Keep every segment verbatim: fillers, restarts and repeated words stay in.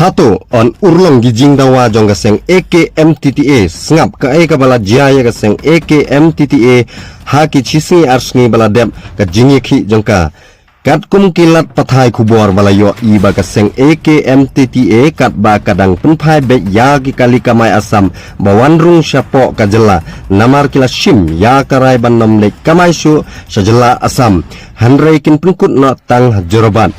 Hato yn urlong ki jingdawa jong ka seng A K M T T A? Sngap kaei kaba la jia ïa ka seng A K M T T A ha ki shi sngi ar sngi ba la dep ka jingïakhih jong ka. Katkum ki lad pathai khubor ba la ïohi ba ka seng A K M T T A katba ka dang pynphai beit ïa ki kali kamai Assam ba wan rung shapoh ka jylla, namar ki la shim ïa ka rai ban nym leit kamai shuh sha jylla Assam, hynrei kin pynkut noh tang ha Jorabat.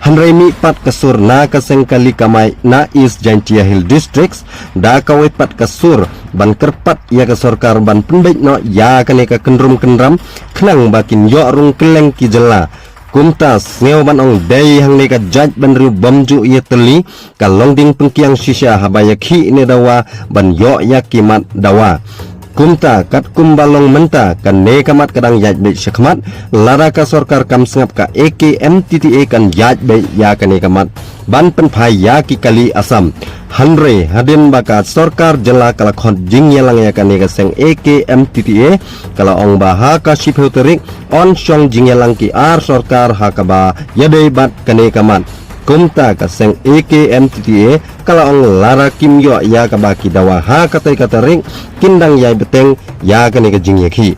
Hynrei mih pat ka sur na ka seng kali kamai na East Jaintia Hills Districts, da kawei pat ka sur ban kyrpad ïa ka sorkar ban pynbeit noh ïa kane ka kynrum kynram, khnang ba kin ïoh rung kylleng ki jylla. Kumta sngew ban ong dei hangne ka jaitbynriew bym ju ïatylli, ka long ding pynkiang shisha haba ïakhih ne dawa ban ïoh ïa ki mat dawa. Kumta katkum ba long mynta, kane ka mat ka dang ïaid beit shakhmat, lada ka sorkar kam sngap, ka A K M T T A kan ïaid beit ïa kane ka mat ban pynphai ïa ki kali Assam. Hynrei hadien ba ka sorkar jylla ka la khot jingïalang ïa kane ka seng A K M T T A, ka la ong ba ha ka shiphew tarik yn shong jingïalang ki ar sorkar ha kaba ïadei bad kane ka mat. Kumta ka seng A K M T T A ka la ong lada kim ïoh ïa kaba ki dawa ha katei ka tarik, kin dang ïai bteng ïa kane ka jingïakhih.